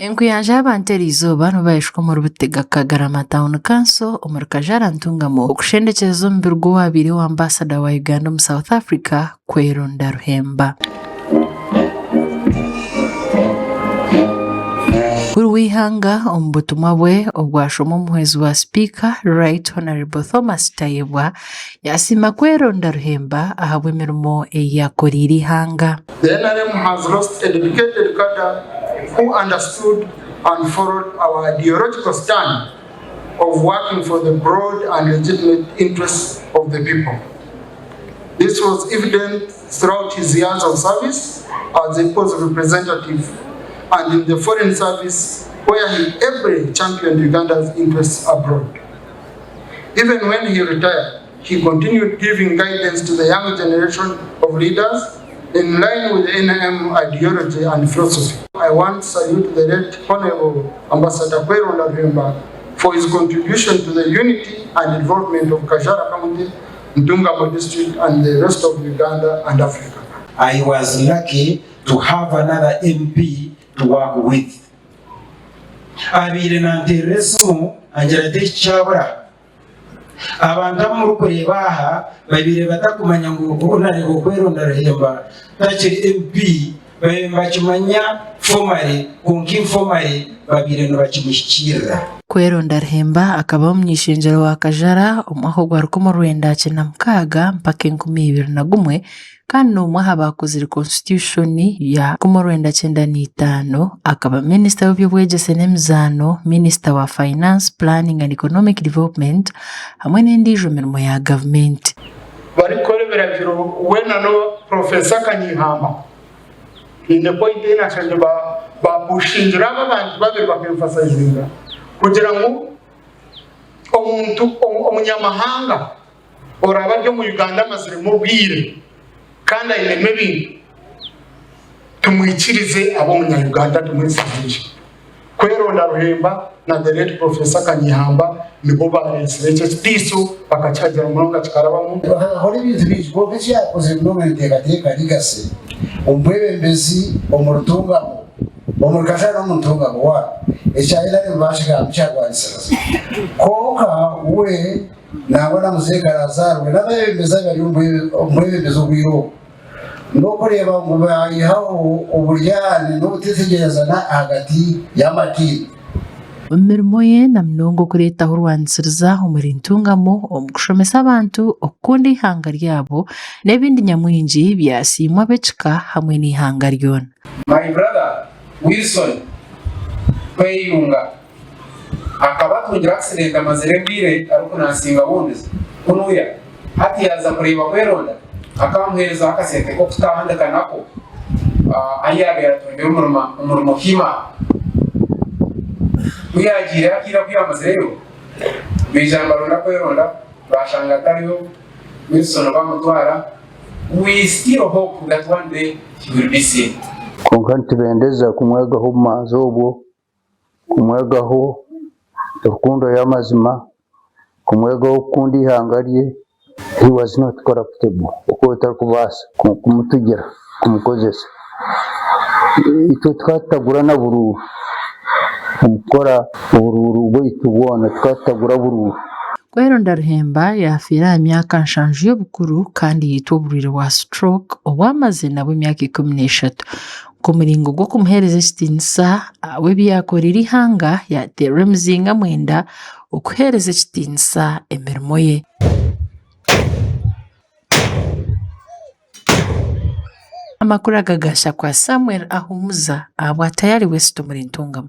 Enkuyanja y'abantu eriizooba nibo bahishwa omuri Butega Kagarama Town Council omuri Kajara Ntungamo okushendekyereza omubiri gw'owabaire Ambasada wa Uganda omu South Africa Kweronda Ruhemba. Mukuru w'eihanga omu butumwa bwe obwashoma omuhwezi wa sipiika Right Honourable Thomas Tayebwa yasiima Kweronda Ruhemba ahabw'emirimo ei yakoreire eihanga. The NRM has lost a dedicated cadre who understood and followed our ideological stand of working for the broad and legitimate interests of the people. This was evident throughout his years of service as a people's representative and in the foreign service where he ably championed Uganda's interests abroad. Even when he retired, he continued giving guidance to the young generation of leaders in line with NRM ideology and philosophy. I want to salute the late Honorable Ambassador Kweronda Ruhemba for his contribution to the unity and development of Kajara County, Ntungamo District and the rest of Uganda and Africa. I was lucky to have another MP to work with. Abaire nanteerera esimu angira ati eki kyabura. Abantu abu murikureeba aha babaire batakumanya ngu Honourable Kweronda Ruhemba takiri MP babaire nibakimanya formally kwonka informally babaire nibakimuhikiirira. Kweronda Ruhemba akaba omuny'eishengyero wa Kajara omwaka ogwa 1996 mpaka 2001 Kandi n'omwe aha baakozire Constitution ya 1995. Akaba minisita w'eby'obwegyese n'emizaano, minisita wa Finance, Planning and Economic Development hamwe n'endiijo mirimo ya gavumenti. Barikukora ebiragiro we na Professor Kanyeihamba haine point ei nashangire bapushingire abo abantu babiri baka emphasizinga kugira ngu omuntu omunyamahanga Oraabe ari omu Uganda amaziremu obwire kandi ainemu ebintu, tumwikirize abe omunya Uganda tumwesigiire. Kweronda Ruhemba na the late Professor Kanyeihamba nibo baareetsire ekyo ekitiiso bakakihagira munonga kikarabamu. Akakora ebintu bingi kwonka eki yaakozire munonga ninteekateeka legacy omu bwebembezi omu Rutungamo, omuri Kashari n'omu Ntungamo one ekya NRM baakigamba kyarwanisiriza kwonka we Nangwa na Muzeeyi Karazaarwe n'abeebembezi abari omu bwebembezi obwire obu n'okureeba ngu baihaho oburyane n'obutetegyerezana ahagati y'amadiini. Omu mirimo ye na munonga okureetaho orwanisiriza omuri Ntungamo omu kushomesa abantu okukunda eihanga ryabo n'ebindi nyamwingi byasiimwa ab'ekika hamwe n'eihanga ryona. My brother Wilson Kweyunga. Akaba atungire accident amazire obwire arikunansinga wounds kunuya hati yaaza kureeba Kweronda akamuherezaho akasente kokutandika nako ahu yabaire atungire omurimo Hima. Kuyagiireyo akaire akuyamazireyo baija nibaronda Kweronda bashanga atariyo Wilson bamutwara we still hope that one day he will be seen. Kwonka nitubendeza kumwegaho obumanzi obwo kumwegaho rukundo y'amazima, kumwegaho kukunda eihanga rye, he was not corruptible oku otarikubaasa kumutugira kumukozesa. Itwe tukaba tutagura na buruuru omu kukora oburuuru bwaitu bwona tukaba tutagura buruuru. Kweronda Ruhemba yaafiire aha myaka nshanju y'obukuru kandi yaitwa oburwaire bwa stroke obu amazire nabwo emyaka 13. Nk'omuringo gw'okumuheereza ekitiinisa ahabw'ebi yaakoreire eihanga, yaateerwa emizinga mwenda okuheereza ekitiinisa emirimo ye. Amakuru aga gaashakwa Samuel Ahumuza ahabwa Tayari West omuri Ntungamo.